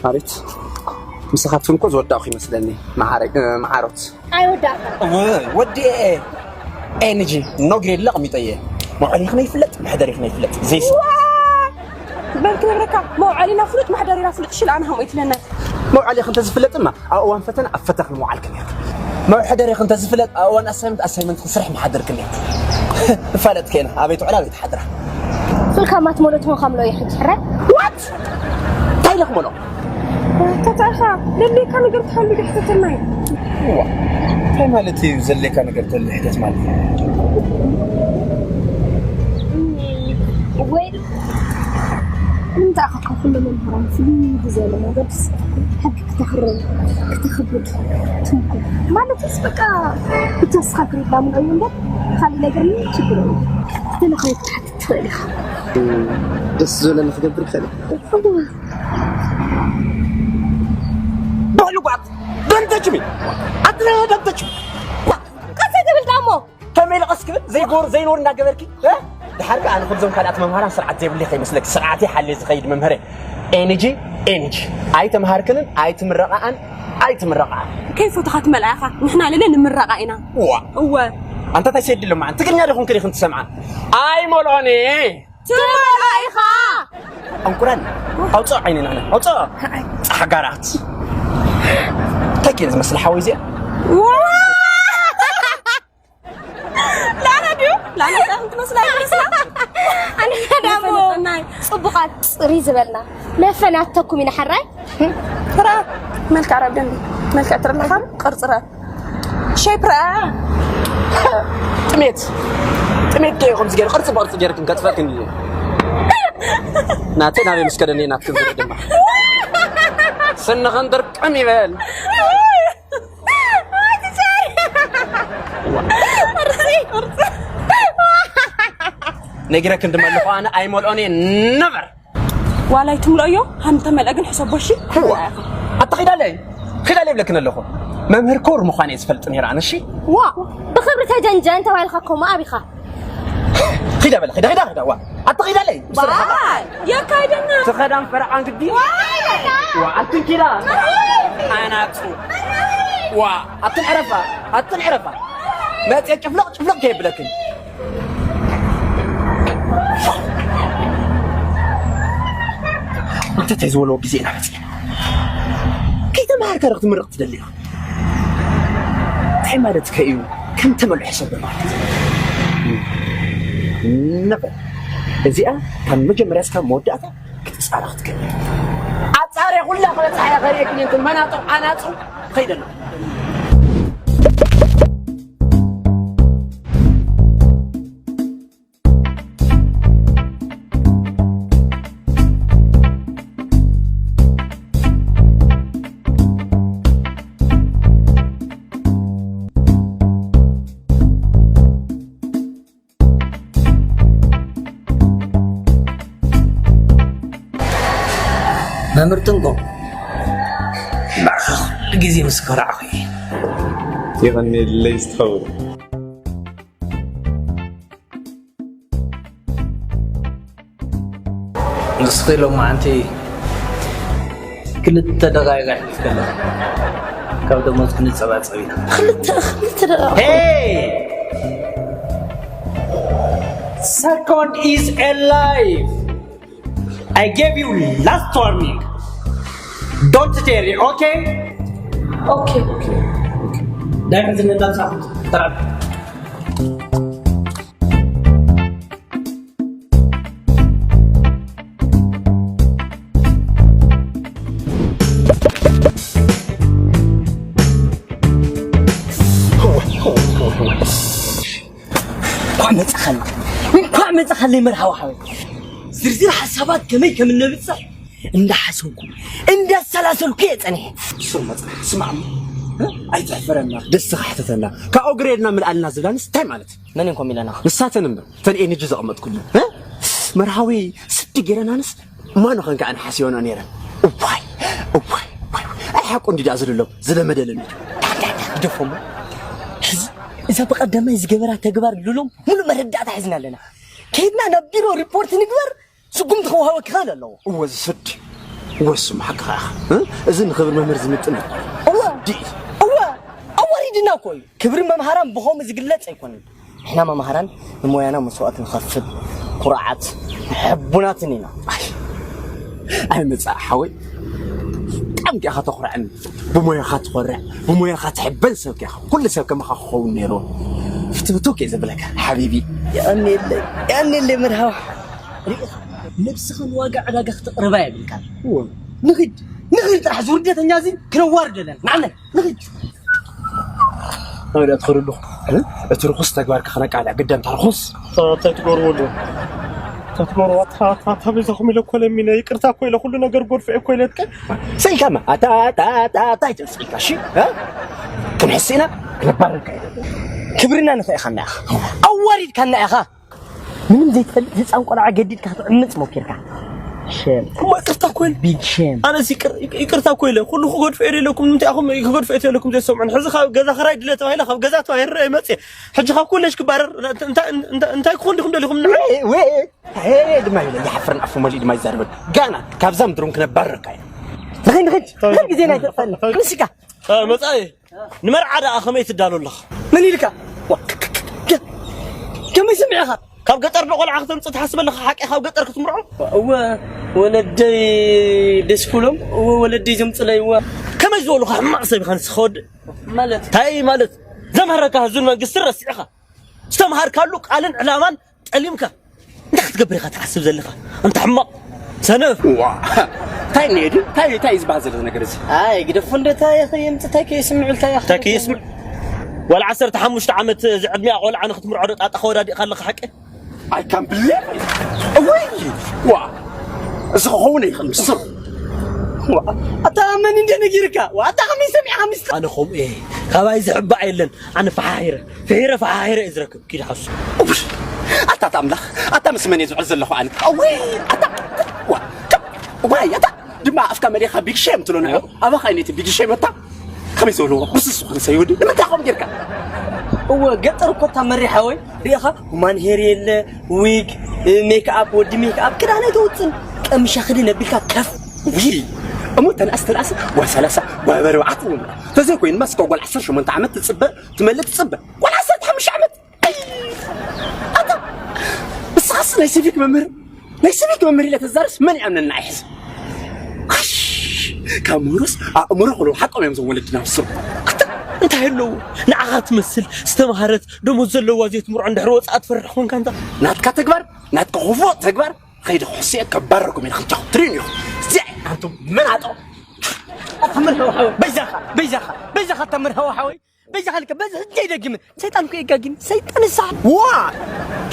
ማለት ምሳኻትኩም እኮ ዝወዳእኹ ይመስለኒ። መዓረ- እ፣ መዓሮት። ኣይወዳእካ። ወዲኤ ኤንጂ ኖግሬ ለቕ ሚጠየ መውዓሊ ክነ ይፍለጥ መሕደሪ ክነ ይፍለጥ ዘይስ በል ክነግረካ፣ መውዓሊና ፍሉጥ፣ ማሕደሪና ፍሉጥ ሽል ኣነ ከምኡ ይትለና። መውዓሊ ክንተ ዝፍለጥማ ኣብ እዋን ፈተና ኣብ ፈተና ምውዓል ክንያት። መውሐደሪ ክንተ ዝፍለጥ ኣብ እዋን ኣሳይመንት ኣሳይመንት ክስራሕ መሓደር ክንያት። እፋለጥ ከና ኣበይ ትውዕላ ኣበይ ትሓድራ። ሱልካ ማት ሞሎት ሆን ካምሎ ይሕጅ ሕረ። ዋት እንታይ ኢለክ ሞሎ? ተታኻ ለሌካ ነገር ትሓሉ ድሕተተናይ። እንታይ ማለት እዩ ዘሌካ ነገር ተልሕደት ማለት? ወይ ንምንታይ ኢኻ ካብ ኩሉ መምህራን ፍልይ ብዝበለ መንገድስ ሕጊ ክተኽርር ክተኽብር ትምኩር? ማለትስ በቃ ብተስኻ ክሪዳ ምንኦ እዩ እምበር ካልእ ነገር ምንም ችግር የለን። ተለኻዮ ክትሓትት ትኽእል ኢኻ። ደስ ዝበለኒ ክገብር ይኽእል እየ። በሉ ጓት፣ don't touch me። ኣትና don't touch me። ቀስ ትብል ዳሞ ከመይ ኢለ ቀስ ክብል ዘይገበሩ ዘይነውር እናገበርኪ እ? ድሓር ከኣ ንኩሎም ካልኣት መምሃራን ስርዓት ዘይብሉ ከይመስለኪ ስርዓት ይሓልየ ዝኸይድ መምህረ ኤንጂ ኤንጂ ኣይተምሃርክንን ኣይትምረቓኣን ኣይትምረቓኣን። ከይፈተኻ ትመልኣ ኢኻ፣ ንሕና ለለ ንምረቓ ኢና። ዋ እወ ኣንታ እንታይ ሰድሎ መዓን ትግርኛ ዲኹም ክሪኽን ትሰምዓን? ኣይመልኦኒ ትመልኣ ኢኻ። ኣንቁራን ኣውፅኦ ዓይኒ ንዕና ኣውፅኦ ፃሕጋራት እንታይ ከን ዝመስል ሓወይ እዚኣ ላላ ድዩ ላላ ትመስላ ይመስላ ኣንሕና ዳሞ ጽቡቓት ጽሪ ዝበልና መፈናተኩም ኢና ሓራይ ትራ መልክዕ ረቢ እንዲ መልክዕ ትርለኻ ቅርፂ ረ ሸይፕ ረ ጥሜት ጥሜት ከ ይኹም ዝገር ቅርፂ ብቅርፂ ገርክን ከጥፈክን እዩ ናተይ ናበይ ምስ ከደኒ ናትክን ዝርኢ ድማ ስንኽን ድርቅም ይበል ነጊረክን ድማ ኣለኹ ኣነ ኣይመልኦን እየ ነቨር ዋላ ይትምልኦዮ ሃንተ መልአ ግን ሕሰቦ እሺ ሕዋ ኣታ ኺዳለይ ኺዳለይ ይብለክን ኣለኹ መምህር ክቡር ምዃነ እየ ዝፈልጥ ነይረ ኣነ እሺ ዋ ብኽብሪ ተጀንጀን ተባሂልካ ኮሞ ኣቢኻ ኺዳ በለ ኺዳ ኺዳ ኺዳ ዋ ኣታ ኺዳለይ ባይ የካይደና ትኸዳን ፈረቓን ግዲ ዋ ኣትን ኪዳ ኣናጹ ዋ ኣትን ዕረፋ ኣትን ዕረፋ መጽየ ጭፍለቕ ጭፍለቕ ከየብለክን እንተ ተዝበልዎ ግዜ ኢና መጽና ከይተምሃርካ ዶ ክትምርቕ ትደሊ ኢኻ እንታይ ማለት ከ እዩ ከም ተመልሑ ሰብ ማለት ነበር እዚኣ ካብ መጀመርያ እስካብ መወዳእታ ክትጻረ ክትከል ኣጻርየ ኩላ ክበጽሓ እያ ከርእየክን እንትን መናጡ ኣናጹ ኸይደና መምህር ጥንቆ ንዓኻ ኩሉ ግዜ ምስ ከራዕኹ እየ። የቐንየለይ ዝትኸውን ንስኺ ሎማዓንቲ ክልተ ደቓይቕ ኣሕሊፍኪ ኣለኺ ካብ ደሞዝ ክንጸባጸብ ኢና። ክልተ ክልተ ደቓ Hey! Second is a life. I gave you last warning. Don't dare, okay? ኦኬ ዳይመንድ እንዳምሳኹት ተራብ እንኳዕ መጻኻልና እንኳዕ መጻኻለይ መርሃዊ ሓወይ ዝርዝር ሓሳባት ከመይ ከም እነብጽሕ እንዳሓሰብኩ እንዳሰላሰልኩ እየ ጸኒሐ ሱር መጽናሕ ስማዕ ኣይትሕፈረና ደስ ክሕተተና ካብኡ ግሬድና ምልኣልና ዝብላንስ እንታይ ማለት እዩ መን እንኮም ኢለና ንሳተን እምበር ተን ኤንጂ ዘቐመጥኩሉ መርሃዊ ስዲ ገይረናንስ ማኖ ከንካ ኣነ ሓሲዮኖ ነይረ እዋይ እዋይ እዋይ ኣይ ሓቁ እንዲ ደኣ ዝልሎም ዝለመደለኒ ግደፎሞ ሕዚ እዛ ብቐዳማይ ዝገበራ ተግባር ልሎም ሙሉ መረዳእታ ሒዝና ኣለና ከይድና ናብ ቢሮ ሪፖርት ንግበር ስጉምቲ ክወሃበኪ ክኽእል ኣለዎ። እወ፣ ዝስድ። እወ፣ እሱም ሓቅኻ ኢኻ። እ? እዚ ንኽብሪ መምህር ዝምጥን እዩ። እወ። ስዲ። እወ። ኣዋሪድና እኮ እዩ። ክብሪ መምሃራን ብኸምኡ ዝግለጽ ኣይኮነን። ንሕና መምሃራን ንሞያና መስዋእቲ ንኸፍል፣ ኩርዓት ሕቡናትን ኢና። ኣይ፣ ኣይ፣ መጻኢ ሓወይ፣ ብጣዕሚ ዲኻ ተኹርዐኒ። ብሞያኻ ትኾርዕ፣ ብሞያኻ ትሕበን ሰብ ዲኻ። ኩሉ ሰብ ከማኻ ክኸውን ነይርዎ። ፍትውትው እየ ዘብለካ፣ ሓቢቢ። የቐንየለይ፣ የቐንየለይ መርሃባ። ርኢኻ፣ ነብስኻ ንዋጋ ዕዳጋ ክተቕርባ የብልካን። እወ። ንኺድ፣ ንኺድ ጥራሕ፣ ዝውርደተኛ እዚ ክነዋርድ ኣለና። ንዓና፣ ንኺድ። ናበይ ደኣ ትኸዱ ኣለኹም? እ? እቲ ርኹስ ተግባር ከነቃልዕ ግደን፣ እታ ርኹስ። እንታይ ትገብርዎ ኣለኹም? እንታይ ትገብርዎ? ኣታ፣ ኣታ፣ ኣታ፣ በይዛኹም ኢለ እኮ ለሚነ፣ ይቅርታ እኮ ኢለ፣ ኩሉ ነገር ጎድፈ እኮ ኢለ፣ ትቀ- ሰይካማ፣ ኣታ፣ ኣታ፣ ኣታ፣ ኣታ፣ ኣይተምጽእካ፣ እሺ? እ? ክንሕስ ኢና፣ ክነባርርካ ኢና። ክብርና ንኽእኻና ኢኻ። ኣዋሪድካና ኢኻ። ምንም ዘይትፈልጥ ህፃን ቆልዓ ገዲድካ ክትዕምፅ ሞኪርካ። ሸም። እሞ ይቅርታ እኮ ኢለ። ቢግ ሸም። ኣነስ ይቅር-፣ ይቅ-፣ ይቅርታ እኮ ኢለ። ኩሉ ክገድፎ እየ ኢለኩም፣ ንምንታይ ኢኹም ክገድፎ እየ ኢለኩም ዘይሰምዑን? ሕዚ ካብ ገዛ ክራይ ድለ ተባሂለ፣ ካብ ገዛ ተባሂረ እየ መፅየ። ሕጂ ካብ ኮሌጅ ክባረር፣ እንታ-፣ እንታ-፣ እንታይ ክኾን ዲኹም ደሊኹም ንዓይ? ወይ፣ ወይ፣ ሄ፣ ድማ ኢለ፣ ይሓፍርን ኣፉ መሊኡ ድማ ይዛረበን። ጋና፣ ካብዛ ምድሮም ክነባርርካ እየ። ንኸይድ፣ ንኸይድ፣ ንኸይድ፣ ግዜና ኣይተጥፈኣልና። ክንስካ። እ፣ መጻኢ፣ ንመርዓ ደኣ ከመይ ትዳሎ ኣለኻ? መን ኢልካ? ዋ፣ ከ-፣ ከ-፣ ከ-፣ ከ-፣ ከመይ ሰሚዕኻ? ካብ ገጠር ዶ ቆልዓ ክተምጽእ ትሓስብ ኣለኻ? ሓቂ ካብ ገጠር ክትምርዖ? እወ፣ ወለደይ ደስ ክብሎም፣ እወ፣ ወለደይ ዘምጽለይ፣ እወ። ከመይ ዝበሉኻ ሕማቕ ሰብ ኢኻ ንስኻ ወዲ? ማለት? እንታይ ማለት? ዘምሃረካ ህዝብን መንግስትን ረሲዕኻ? ዝተምሃርካሉ ቃልን ዕላማን ጠሊምካ እንታይ ክትገብር ኢኻ ትሓስብ ዘለኻ? ኣንታ ሕማቕ ሰነፍ። ዋ፣ እንታይ እኒኦ ድዩ? እንታይ፣ እንታይ እዩ ዝበሃል ዘሎ ነገር እዚ? ኣይ፣ ግደፎ እንደ እንታይ ከየምጽእ፣ እንታይ ከየስምዕ፣ እንታይ እንታይ ከየስምዕ? ዋላ ዓሰርተ ሓሙሽተ ዓመት ዝዕድሚኣ ቆልዓ ንኽትምርዖ ዶ ጣጣ ከወዳዲእካ ኣለኻ ሓቂ? I can't believe it። እውይ፣ ዋ፣ እዚ ክኸውን ኣይኽእልን፣ ብስሩ። ዋ፣ ኣታ መን እንደ ነጊርካ? ዋ፣ ኣታ ከመይ ሰሚዕካ ምስጢር? ኣነ ከምኡ እየ። ካባይ ዝሕባእ የለን። ኣነ ፈሓሒረ፣ ፍሒረ፣ ፈሓሒረ እየ ዝረክብ። ኪድ ሓሱ። ኡፍ፣ ኣታ፣ ኣታ ኣምላኽ፣ ኣታ ምስ መን እየ ዝውዕል ዘለኹ ኣነ? እውይ፣ ኣታ፣ ዋ፣ ዋይ፣ ኣታ፣ ድማ ኣፍካ መሊኻ ቢግ ሼም ትብሎ ንዑ። ኣባኻ ኣይነቲ ቢግ ሼም ኣታ። ከመይ ዝበልዎ? ብስሱ ኾነ ሰይወዲ። ንምንታይ ከምኡ ጌርካ? እወ፣ ገጠር እኮ እታ መሪሓ ወይ ሪኢኻ፣ ሁማን ሄር የለ፣ ዊግ፣ ሜክኣፕ፣ ወዲ ሜክኣፕ፣ ክዳን ኣይተውፅን። ቀምሻ ክድን ኣቢልካ ከፍ። ውይ፣ እሞ ተንኣስ፣ ተንኣስ፣ ጓል ሰላሳ፣ ጓል ኣርባዕተ እውን። ተዘይኮይንማ እስከ ጓል ዓሰርተ ሸሞንተ ዓመት ትፅበ፣ ትመልእ ትፅበ። ጓል ዓሰርተ ሓሙሽተ ዓመት። ኣይ፣ ኣታ፣ ንስኻስ ናይ ሲቪክ መምህር፣ ናይ ሲቪክ መምህር ኢለ ተዛርስ መን ይኣምነና ኣይሕዝ። ኣሽ፣ ካብ ምሁርስ ኣእምሮ ክብሉ ሓቆም እዮም እዞም ወለድና ውስሩ። ኣታ፣ እንታይ ኣለዎ? ንዓኻ ትመስል ዝተምሃረት ደሞዝ ዘለዋ ዘይትምርዖ እንድሕር ወፃኣ ትፈርሕ ኮንካ እንታ። ናትካ ተግባር፣ ናትካ ክፉእ ተግባር ኸይደ ክሕስየ ከባረርኩም ኢለ ክልተኹም ትርእዩኒ ኢኹም። እዚኣ ኣንቱም መናጦ። ኣታ መርሃዊ ሓወይ፣ በይዛኻ፣ በይዛኻ፣ በይዛኻ ኣታ መርሃዊ ሓወይ። በይዛኻ ልከ፣ በዚ ሕጂ ኣይደግምን። ሰይጣን እኮ የጋግን። ሰይጣን እሳ። ዋ!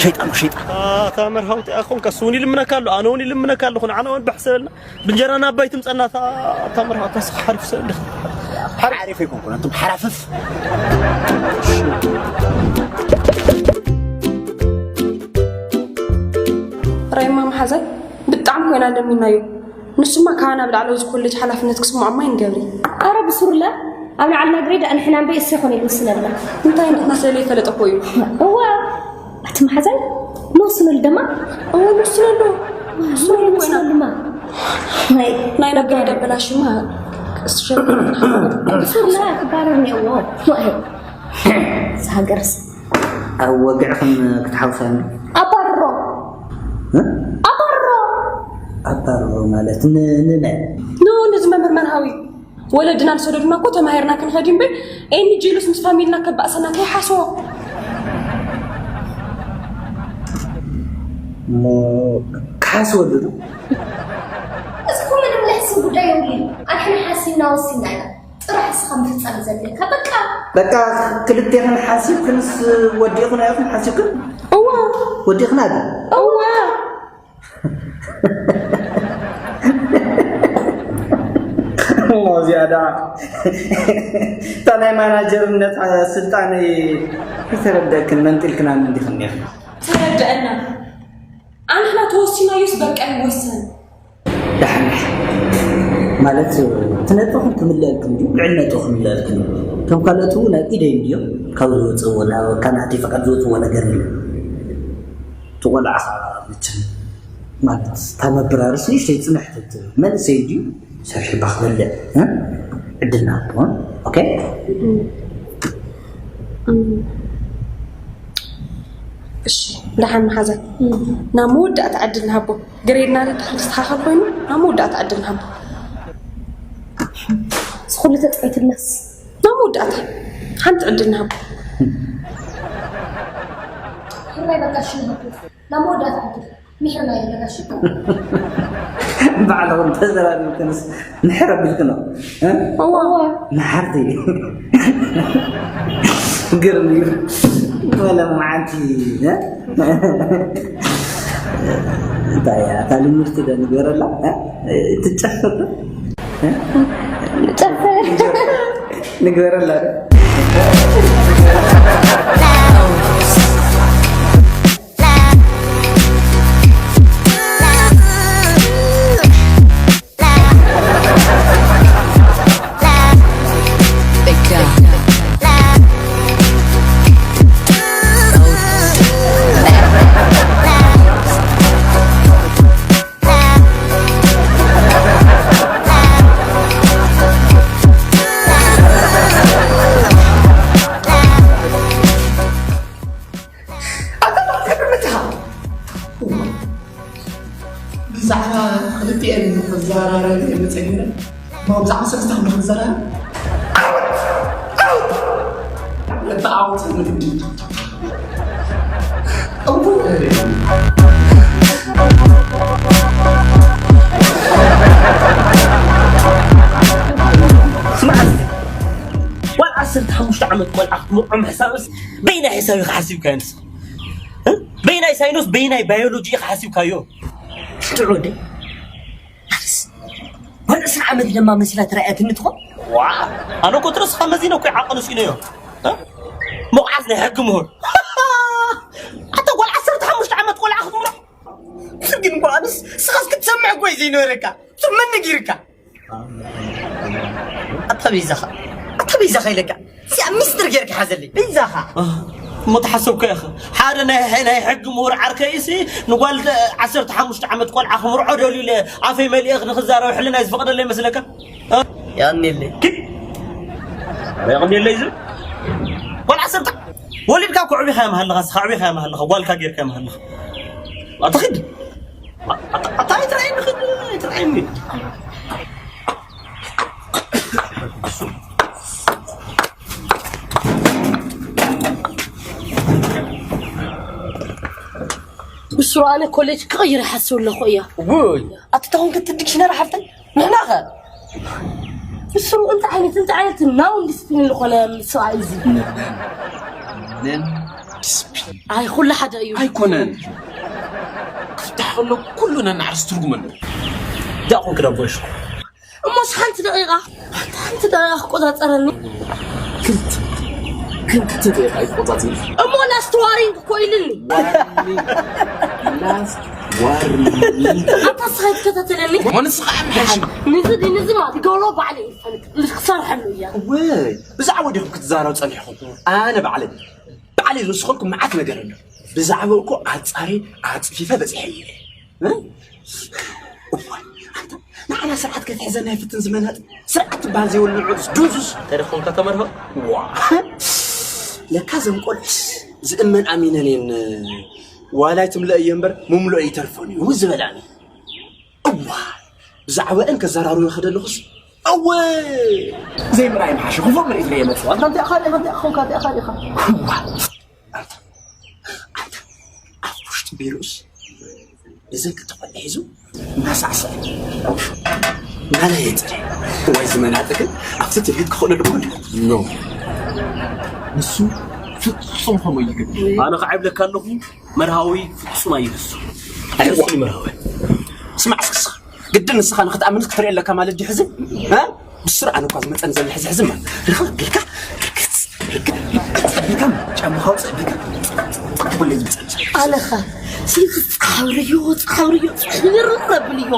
ሸይጣን፣ ሸይጣን። ኣታ መርሃዊ እንታይ ኮንካ? እሱ እውን ይልምነካ ኣሎ፣ ኣነ እውን ይልምነካ ኣለኹ። ንዓና እውን ባሕ ሰበልና። ብእንጀራና ኣባይ ትምፀና፣ ኣታ፣ ኣታ መርሃዊ፣ ኣታ ስኻ ሓሪፍ ሰብ እንዲኻ። ሓሪፍ ኣይኮንኩን፣ ኣንቱም ሓራፍፍ። ራይማ መሓዛይ ብጣዕሚ ኮይና ለሚናዮ። ንሱማ ካባና ብላዕሊ ኣብዚ ኮሌጅ ሓላፍነት ክስምዖ እማ ይንገብሪ። ኣረ ብሱርለ ኣብ ንዓልና ግሬድ ኣንሕና እምበይ እሰይ ኮነ ይመስለና። እንታይ ንሕና ስለ ዘይፈለጠ እኮ እዩ። እዋ፣ ኣቲ መሓዛይ ንወስነሉ ደማ? እዋ፣ ንወስነሉ። ንወስነሉ ኮይና። ንወስነሉ ድማ። ናይ ናይ ነጋይ ደበላሽማ እስሸ ብሱርለ ክባረር ነይዎ። ዋይ፣ እዛ ሃገርስ። ኣብ ወግዕኽን ክትሓውሳኒ። ኣባርሮ። እ? ኣባርሮ። ኣባርሮ ማለት ን-፣ ንመን? ን-፣ ንዚ መምህር መርሃዊ። ወለድና ዝሰደዱና እኮ ተማሂርና ክንኸድ እምበር፣ ኤንጂሉስ ምስ ፋሚልና ከባእሰና ከይሓስቦ። እሞ ክሓስበሉ ዶ? እዚ እኮ ምንም ለሕስን ጉዳይ የብሉን። ኣንሕና ሓሲብና ወሲንና ኢና። ጥራሕ እስኻ ምፍጻም ዘድልየካ፣ በቃ። በቃ ክልቴኽን ሓሲብክንስ ወዲእኽን ኢኹም ሓሲብክን? እዋ። ወዲእኽን ኣሉ? እዋ። እሞ እዚኣ ደኣ እታ ናይ ማናጀርነት ስልጣነይ ኣይተረደእክን፣ መንጢልክናኒ እንዲኽን ኔርና። ተረደአና። ኣንሕና ተወሲናዮስ በቃ ይወሰን። ደሓን፣ ደሓን። ማለት፣ እቲ ነጥብኽን ክምለአልክን ድዩ? ልዕሊ ነጥቡ ክምለአልክን እዩ። እቶም ካልኦት እውን ኣብ ኢደይ እንድዮም። ካብ ዝወፅእዎ፣ ናብ ካናዕቲ ፍቓድ ዝወፅእዎ ነገር የለን። እቲ ቆልዓ ኸዓ መቸም ማለት እታ መበራርስ ንእሽተይ ጽንሕ ትብል መንእሰይ ድዩ? ሰሪሑ ባኽ በልዕ። እ? ዕድልና ሃቦ። ኦኬ? እሺ፣ ደሓን መሓዛ። ናብ መወዳእታ ዕድል ንሃቦ። ግሬድና ድሕር ዝስተኻኸል ኮይኑ፣ ናብ መወዳእታ ዕድል ንሃቦ። እዚ ኩሉ ተጻይትልናስ፣ ናብ መወዳእታ ሓንቲ ዕድል ንሃቦ። ሕራይ በቃ፣ እሺ፣ ንሃቦ። ናብ መወዳእታ ዕድል። ምሕርና የለና ሽኮር። ባዕልኹም ተዘራሪብክንስ ምሕር ኣቢልክኖ፣ እ? እዋ። መሓርቲ። ግርም እዩ። ወላ መዓንቲ፣ እ? እንታይ እያ እታ ልምድቲ ዶ ንገረላ፣ እ? ትጨፍር ዶ? እ? ንጨፍር። ንገረላ ዶ? ብዛዕባ ክልቲኤን ክዘራረብ እየ መጸ ነይረ። እሞ ብዛዕባ ሰለስተ ክብሎ ክዘራረብ? ኣውት! ኣውት! እቲ ኣውት ንግዲ። እውይ! ስማዕ እስቲ፣ ጓል ዓሰርተ ሓሙሽተ ዓመት ቆልዓ ክትምርዖ ምሕሳብስ በይናይ ሕሳብ ኢኻ ሓሲብካዮ ንስኻ? እ? በይናይ ሳይንስ፣ በይናይ ባዮሎጂ ኢኻ ሓሲብካዮ? ትዑ ወደይ። ኣነስ ጓል ዕስራ ዓመት ደማ መሲላ ተራእያትኒ ትኾን? ዋ፣ ኣነ እኮ ትረስኻ መዚነ እኮ ዓቐኑ ስኢነዮ። እ? መቑዓት ናይ ሕጊ ምሁር። ኣታ ጓል ዓሰርተ ሓሙሽተ ዓመት ቆልዓ ክትምርዖ? ግን እኮ ኣነስ ስኻስ ክትሰምዕ እኮ እዩ ዘይነበረካ። እሱ መን ነጊርካ? ኣታ በይዛኻ፣ ኣታ በይዛኻ ኢለካ። እዚኣ ሚስጥር ጌርካ ሓዘለይ። በይዛኻ። ኣህ፣ እሞ ተሓሰብካ ኢኻ። ሓደ ናይ፣ ናይ ሕጊ ምሁር ዓርከይሲ ንጓል ዓሰርተ ሓሙሽተ ዓመት ቆልዓ ክምርዖ ደልዩ ኢለ ኣፈይ መሊኤ ንኽዛረብ ሕልናይ ዝፈቕደለይ መስለካ? እ? የቐንየለይ። ኪድ። የቐንየለይ ዝብል? ጓል ዓሰርተ ወሊድካ እኮ ኣዕቢኻያ መሃለኻ፣ ንስኻ ኣዕቢኻያ መሃለኻ፣ ጓልካ ጌርካያ መሃለኻ። ኣታ ኪድ። ኣታ፣ ኣታ ኣይትርኣየኒ፣ ኪድ፣ ኣይትርኣየኒ። ብስሩ ኣነ ኮሌጅ ክቕይር ይሓስብ ኣለኹ እያ። ውይ፣ ኣቲ ተኾንክ እቲ ዲክሽነሪ ሓፍተይ፣ ንሕና ኸ? ብስሩ እንታይ ዓይነት፣ እንታይ ዓይነት ናውን ዲስፕሊን ዝኾነ ሰብኣይ እዚ? ነን ዲስፕሊን። ኣይ፣ ኩሉ ሓደ እዩ። ኣይኮነን። ክፍታሕ ከሎ ኩሉ ነናዕርስ ትርጉም ኣለዎ። ዳኹም ክደቦሽ። እሞ ሓንቲ ደቂቓ፣ ሓንቲ ደቂቓ ክቆጻጸረኒ። ክልተ፣ ክልተ ደቂቓ ይቆጻጸር። እሞ ላስት ዋሪንግ እኮ ኢልኒ። ዋርኒንግ፣ ላስት ዋርኒንግ። ኣታ ስኻ ትከታተለኒ። እሞ ንስኻ ኣምሓሽ። ንዚ ዲ-፣ ንዚ ማለት ገብሮ ባዕለይ ይፈልጥ። ክሰርሐሉ እያ። ወይ፣ ብዛዕባ ዲኹም ክትዛረቡ ጸኒሕኩም? ኣነ ባዕለይ፣ ባዕለይ ዝወስኸልኩም መዓት ነገር ኣሎ። ብዛዕባ እኮ ኣጻሪ ኣጽፊፈ በጺሐ እየ። እ? እዋይ፣ ኣንታ ንዓና ስርዓት ከትሕዘና ይፍትን ዝመናጥ ስርዓት ትበሃል ዘይብሉ ንዑስ ዱዙስ። ተደኹምካ ተመርሆ? ዋ። ለካ እዘን ቆልዑስ ዝእመን ኣሚነን እየን። ዋላ ኣይትምለእ እየ እምበር ምምልኦ ይተርፈን እዩ ዝበላኒ። እዋ፣ ብዛዕባአን ከዘራርቦ ከደለኹስ፣ እወ! ዘይምርኣይ ምሓሸ፣ ክፉእ ምርኢት ርኤ መጽእ። ኣንታ እንታይ ኢኻ፣ እንታይ ኢኻ፣ እንታይ ኢኻ፣ እንታይ ኢኻ፣ እንታይ ኢኻ? እዋ! ኣንታ፣ ኣንታ፣ ኣብ ውሽጢ ቢሮስ ነዘን ክልተ ቆልዑ ሒዙ እናሳዕስዐ፣ እናለየጠ። እዋይ፣ እዚ መናጢ ግን ኣብቲ ትልሂት ክኽእሎ ድኹል። ኖ። ንሱ ፍጹም ከምኡ ይገብር። ኣነ ከዓ ይብለካ ኣለኹ፣ መርሃዊ ፍጹም ኣይህሱ። ኣይህሱን እዩ መርሃዊ። ስማዕ እስኪ፣ ግድን ንስኻ ንኽትኣምንስ ክትርኢ ኣለካ ማለት ድዩ ሕዚ? እ? ብስሩ ኣነ እኳ ዝመጸኒ ዘሎ ሕዚ ሕዚ ማለት ርኽብ ኣቢልካ፣ ርግጽ፣ ርግጽ፣ ርግጽ ኣቢልካ፣ ጫማኻ ውጽእ ኣቢልካ፣ ጽቕ፣ ጽቕ፣ ጽቕ ክብለይ ዝመጸኒ ዘሎ። ኣለኻ፣ ሲክስ ጻሕብርዮ፣ ጻሕብርዮ፣ ጽሕብርር ኣብልዮ፣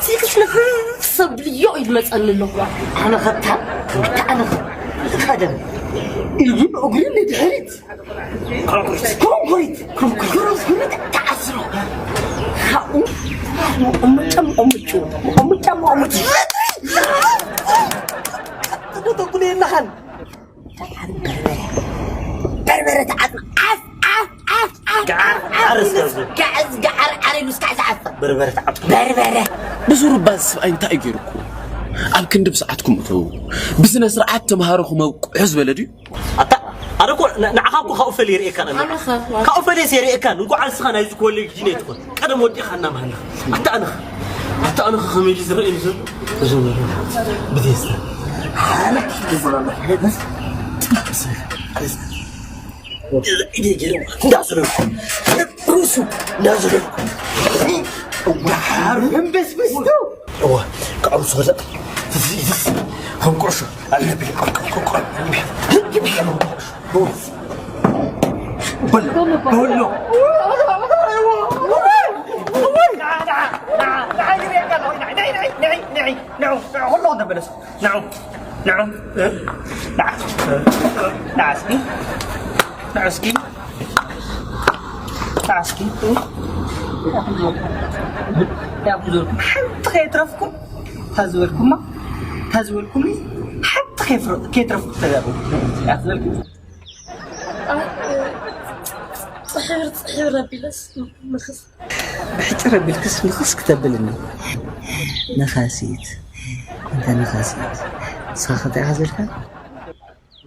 ሲክስ ንኽስ ኣብልዮ እዩ ዝመጸኒ ኣለኹ። ኣነ ኸብታ፣ ኣነ ኸ-፣ ቀደም፣ ኢድን እግርን ንድሕሪት። ኮንክሪት፣ ኮንክሪት፣ ኮንክሪት ተዓስሮ። ካብኡ ሙቀሙጫ ሙቀሙጩ፣ ሙቀሙጫ ሙቀሙጩ። ትዶ ተጉልየናኻን። በርበረ፣ በርበረ ተዓጽ፣ ዓፍ፣ ዓፍ፣ ዓፍ፣ ዓፍ፣ ገዓር፣ ዓፍ፣ ዓር እስከ ዓፍ፣ ገዓር፣ ገዓር፣ ዓር ኢሉ እስካዕ ዝዓፍ። በርበረ ተዓጽ። በርበረ። ብሱሩ እባ እዚ ሰብኣይ እንታይ እዩ ገይሩኩም? ኣብ ክንዲ ብስዓትኩም እተዉ። ብስነ ስርዓት ተምሃሮ ክመብቅዑ ዝበለ ድዩ? ኣታ ኣነ እኮ ን-፣ ንዓኻ እኮ ካብኡ ፈልየ ርእየካን ኣለኹ። ኣነ ኸ? ካብኡ ፈልየ ርእየካን። እንኳዕ ንስኻ ናይዚ ኮሌጅ ዲን ኣይትኾን። ቀደም ወዲእኻ እናምሃለኻ። ኣታ ኣነ ኸ? ኣታ ኣነ ኸ ከመይ ድዩ ዝረኣየኒ ዘሎ? ብዘይ መብራት። ብዘይ ስተ። ኣነ ኢደ ገይሩ እንዳዘለልኩ። ርእሱ እንዳዘለልኩ። ዋው፣ እምበስበስቱ። እዋ፣ ክዕርሱ ከዛ። ከም ቁርሾ። በሎ፣ በሎ። ንዑ፣ ንዑ፣ ንዑ፣ ንዑ፣ ንዑ፣ ንዑ፣ ንዑ፣ ንዑ፣ ንዑ፣ ንዑ እስኪ፣ ንዑ እስኪ፣ ንዑ እስኪ። ያኹም ዞርኩም ሓንቲ ከየትረፍኩም፣ ታዝበልኩማ፣ ታዝበልኩምኒ፣ ሓንቲ ከየፍረ-፣ ከየትረፍኩም ተዛረቡ። ያዝበልኩም። አ-፣ እ፣ ጽሕብር፣ ጽሕብር ኣቢለስ ንኽስ። ብሕጭር ኣቢልክስ ንኽስ ክተብልኒ። ነኻሲት፣ እንተ ነኻሲት። ንስኻ ኸ እንታይ ኢኻ ዝበልካ?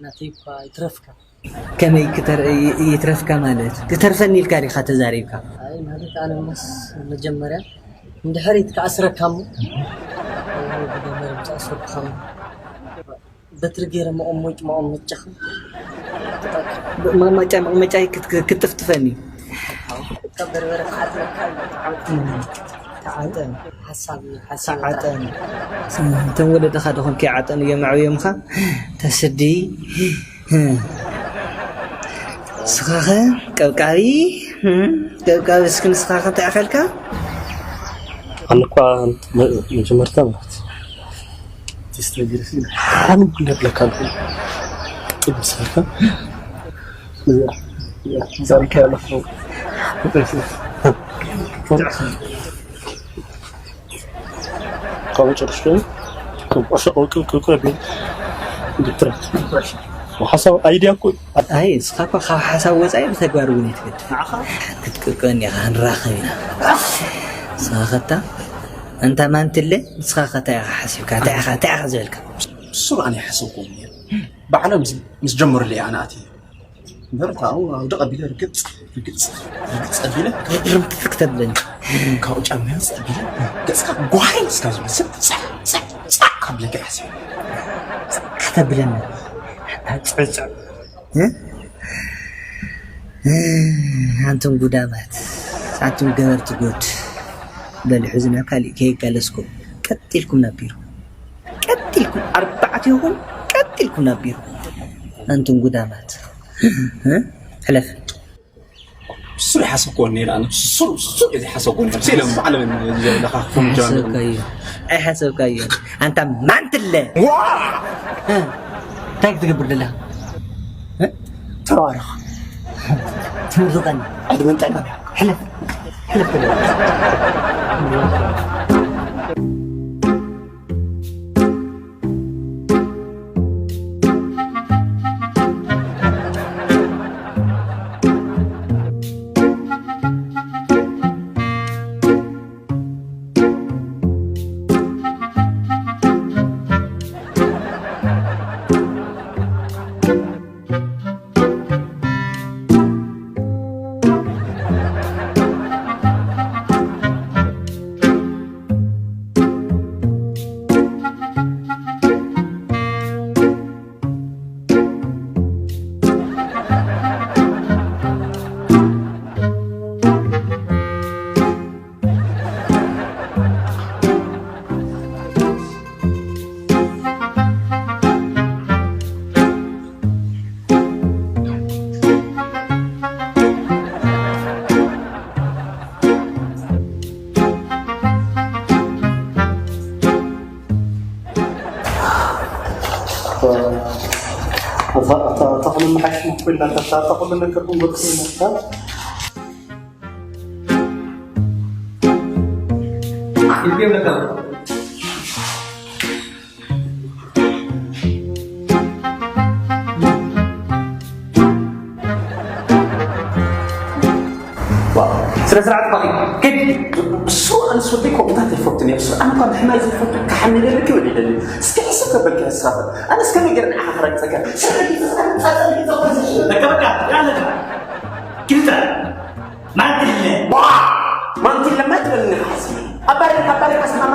ናተይ እኳ ይትረፍካ። ከመይ ክተር-፣ ይ-፣ ይትረፍካ ማለት? ክተርፈኒ ኢልካ ዲኻ ተዛሪብካ? ኣይ፣ ማለት ኣነ መስ መጀመርያ እንድሕር ኢትካ ኣስረካ እሞ፣ ብገመድ ምስ ኣሰርኩኻ እሞ። በትሪ ገይረ መቐመጭ-፣ መቐመጫኻ። መቐመጫ፣ መቐመጫይ ክት-፣ ክት-፣ ክትጥፍጥፈኒ። ካብ በርበረ ክዓጥረካ እዩ። እም፣ ተዓጠን። ሓሳብ እዩ፣ ሓሳብ እዩ። ተዓጠን። እቶም ወለድኻ ዶ ኮንክ ይዓጠኑ እዮም ኣዕብዮምኻ? ተስዲ። ንስኻኸ ቀብቃቢ? እም፣ ቀብቃቢ እስኪ ንስኻኸ እንታይ ኣኸልካ? ኣነ እኳ መ-፣ መጀመርታ ማለት ሓን ኩለ ብለካ ኣልኩ። ጥብ ስልካ። እዚኣ፣ እዚኣ፣ ዛሪካ ያለፈው። ካብ መጨረሻ፣ ካብ ቆሻ፣ ካብ፣ ካብ፣ ካብ፣ እንዴት ትረፍ? ሓሳብ፣ ኣይድያ እኮ። ኣይ፣ ንስኻ እኮ ካብ ሓሳብ ወጻኢ ብተግባር እውን ኣይትገድፍ። ንዓኻ? ክትቅቀን ኢኻ፣ ክንራኸብ ኢና። ንስኻ ኸታ፣ ኣንታ ማንትለ፣ ንስኻ ኸ እንታይ ኢኻ ሓሲብካ? እንታይ ኢኻ፣ እንታይ ኢኻ ዝበልካ? እሱ ኣነ ይሓሰብኩ ነይሩ። ባዕሎም ምስ፣ ምስ ጀመሩለይ ኣነ ኣትየ። እምበር፣ ካብኡ ኣውደ ቀቢለ ርግጽ፣ ርግጽ፣ ርግጽ ኣቢለ፣ ርምትት ክተብለኒ። ካብኡ ጫማ ርግጽ ኣቢለ፣ ገጽካ ጓሂ እስካ ዝመስል፣ ጻዕ፣ ጻዕ፣ ጻዕ ካብለካ ሓሲበ። ጻዕ ከተብለኒ። ጽዕጽዕ። እ? እ፣ ኣንቱም ጉዳማት፣ ኣንቱም ገበርቲ ጉድ። በሉ፣ ሕዚ ናብ ካሊእ ከየጋለስኩም፣ ቀጥ ኢልኩም ናብ ቢሮ። ቀጥ ኢልኩም፣ ኣርባዕቲኹም፣ ቀጥ ኢልኩም ናብ ቢሮ። ኣንቱም ጉዳማት። እ? ሕለፍ። ስሩ ሓሰብኩዎ ነይረ፣ ኣነ ስሩ፣ ስሩ ዘይሓሰብኩዎ ነይረ። ስኢሎም ባዕሎም እዮም ዘለኻ፣ ከም ጃንሆይ። ኣይሓሰብካዮ፣ ኣይሓሰብካዮ። ኣንታ ማንትለ። ዋ! እ፣ እንታይ ክትገብር ደለኻ? እ? ተረባረኽ። ትምርቐኒ። ዕድመን ጥዕናን ይሃብካ። ሕለፍ፣ ሕለፍ በለ። እታ፣ እታ፣ እታ ተኽሊ ምሓሽ ምኩልና፣ እታ ተኽሊ ነገር እውን ወጥቶ ይመስላል። ኢልኩም ኣለካ። ስነ ስርዓት ፋቂ። ግን እሱ ኣንስ ወዲ ኮምታት ይፈቱን እየ። እሱ ኣነ እኳ ብሕማይ ዘይፈቱ ክሓምለልክ ይብል ይደሊ። እስኪ ሕሰብ ከበልክ ሕሳብ። ኣነ እስከ ነገር ንዓኻ ክረግጸካ። በቃ በቃ ያለካ። ግልጸ። ማንትለ። ዋ! ማንትለ ማትለ ንሓሲ። ኣባሪ ኣባሪ ኣስማማ